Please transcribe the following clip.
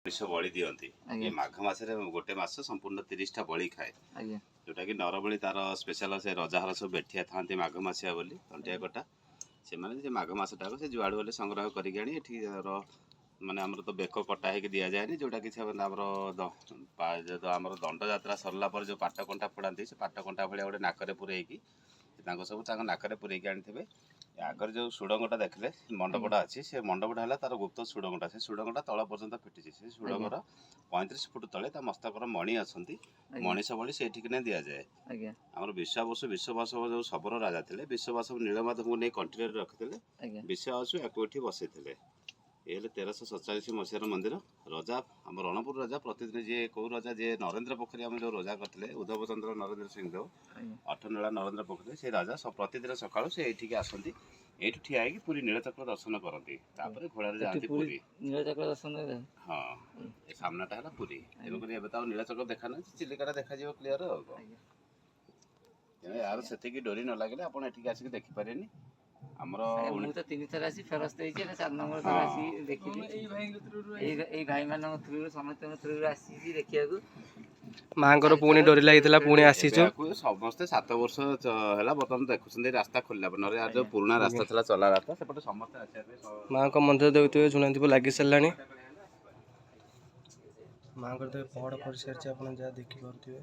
ମଣିଷ ବଳି ଦିଅନ୍ତି। ଆଜ୍ଞା। ଏ ମାଘ ମାସରେ ଗୋଟେ ମାସ ସମ୍ପୂର୍ଣ୍ଣ 30ଟା ବଳି ଖାଏ। ଆଜ୍ଞା। ଯୋଉଟାକି ନରବଳି ତାର ସ୍ପେଶାଲ। ସେ ରଜାହର ସବୁ ବେଠିଆ ଥାନ୍ତି ମାଘ ମାସିଆ ବୋଲି, ତଣ୍ଟିଆ କଟା। ସେମାନେ ସେ ମାଘ ମାସଟାକୁ ସେ ଯୁଆଡ଼ୁ ହେଲେ ସଂଗ୍ରହ କରିକି ଆଣି ଏଠି ର ମାନେ ଆମର ତ ବେକ କଟା ହେଇକି ଦିଆଯାଏନି। ଯୋଉଟାକି ସେମାନେ ଆମର ଆମର ଦଣ୍ଡଯାତ୍ରା ସରିଲା ପରେ ଯୋଉ ପାଟ କଣ୍ଟା ଫୋଡ଼ାନ୍ତି, ସେ ପାଟ କଣ୍ଟା ଭଳିଆ ଗୋଟେ ନାକରେ ପୂରେଇକି ତାଙ୍କ ସବୁ ତାଙ୍କ ନାକରେ ପୂରେଇକି ଆଣିଥିବେ। ଆଗରେ ଯୋଉ ସୁଡ଼ଙ୍ଗଟା ଦେଖିଲେ, ମଣ୍ଡପଟା ଅଛି, ସେ ମଣ୍ଡପଟା ହେଲା ତାର ଗୁପ୍ତ ସୁଡ଼ଙ୍ଗଟା। ସେ ସୁଡ଼ଙ୍ଗଟା ତଳ ପର୍ଯ୍ୟନ୍ତ ଫିଟିଛି। ସେ ସୁଡ଼ଙ୍ଗର 35 ଫୁଟ ତଳେ ତା ମସ୍ତକର ମଣି ଅଛନ୍ତି। ଆଜ୍ଞା। ମଣିଷ ବଳି ସେଇଠିକିନା ଦିଆଯାଏ। ଆଜ୍ଞା। ଆମର ବିଶ୍ୱାବସୁ, ବିଶ୍ୱବାସ ଯୋଉ ଶବର ରାଜା ଥିଲେ, ବିଶ୍ୱବାସ ନୀଳମାଧବଙ୍କୁ ନେଇ କଣ୍ଟିରେ ରଖିଥିଲେ। ଆଜ୍ଞା। ବିଶ୍ୱାବସୁ ୟାକୁ ଏଠି ବସେଇଥିଲେ। ଏ ହେଲେ 1347 ମସିହାର ମନ୍ଦିର। ରଜା ଆମ ରଣପୁର ରାଜା ପ୍ରତିଦିନ ଯିଏ କୋଉ ରାଜା ଯିଏ ନରେନ୍ଦ୍ର ପୋଖରୀ ଆମେ ଯୋଉ ରଜା କରିଥିଲେ, ଉଦ୍ଧବ ଚନ୍ଦ୍ର ନରେନ୍ଦ୍ର ସିଂଦେଓ, ଆଜ୍ଞା। ଅଠନଳା ନରେନ୍ଦ୍ର ପୋଖରୀ, ସେ ରାଜା ପ୍ରତିଦିନ ସକାଳୁ ସେ ଏଇଠିକି ଆସନ୍ତି। ଏଇଠୁ ଠିଆ ହେଇକି ପୁରୀ ନୀଳଚକ୍ର ଦର୍ଶନ କରନ୍ତି, ତାପରେ ଘୋଡ଼ାରେ ଏଠି ଯାଆନ୍ତି ପୁରୀ ପୁରୀ। ନୀଳଚକ୍ର ଦର୍ଶନ କରିବେ? ହଁ, ଏ ସାମ୍ନାଟା ହେଲା ପୁରୀ। ତେଣୁକରି ଏବେ ତ ଆଉ ନୀଳଚକ୍ର ଦେଖା ନାହିଁ, ଚିଲିକାଟା ଦେଖାଯିବ କ୍ଲିୟର ଆଉ କଣ। ଆଜ୍ଞା। ତେଣୁ ଏହାର ସେତିକି ଡୋରି ନ ଲାଗିଲେ ଆପଣ ଏଠିକି ଆସିକି ଦେଖିପାରିବେନି ଆମର। ଆଜ୍ଞା, ମୁଁ ତ ତିନି ଥର ଆସି ଫେରସ୍ତ ହେଇଛି। ଏଇଟା 4 ନମ୍ବର ଥର ଆସିକି ଦେଖିଲି। ଏଇ ଭାଇମାନଙ୍କ ଥ୍ରୁରୁ, ସମସ୍ତଙ୍କ ଥ୍ରୁରୁ ଆସିଛି ଦେଖିବାକୁ। ମାଙ୍କର ପୁଣି ଡୋରି ଲାଗିଥିଲା, ପୁଣି ଆସିଛୁ। ଏବେ ଆକୁ ସମସ୍ତେ 7 ବର୍ଷ ହେଲା ବର୍ତ୍ତମାନ ଦେଖୁଛନ୍ତି ରାସ୍ତା ଖୋଲିଲା ପରେ। ନହେଲେ ୟାର ଯୋଉ ପୁରୁଣା ରାସ୍ତା ଥିଲା, ଚଲା ରାସ୍ତା, ସେପଟେ ସମସ୍ତେ ଆସିବା ପାଇଁ ମାଙ୍କ ମନ୍ଦିର ଦେଖୁଥିବେ, ଝୁଣା ଦୀପ ଲାଗି ସାରିଲାଣି। ମାଙ୍କର ତ ପହଡ଼ ପଡ଼ିସାରିଛି, ଆପଣ ଯାହା ଦେଖିପାରୁଥିବେ।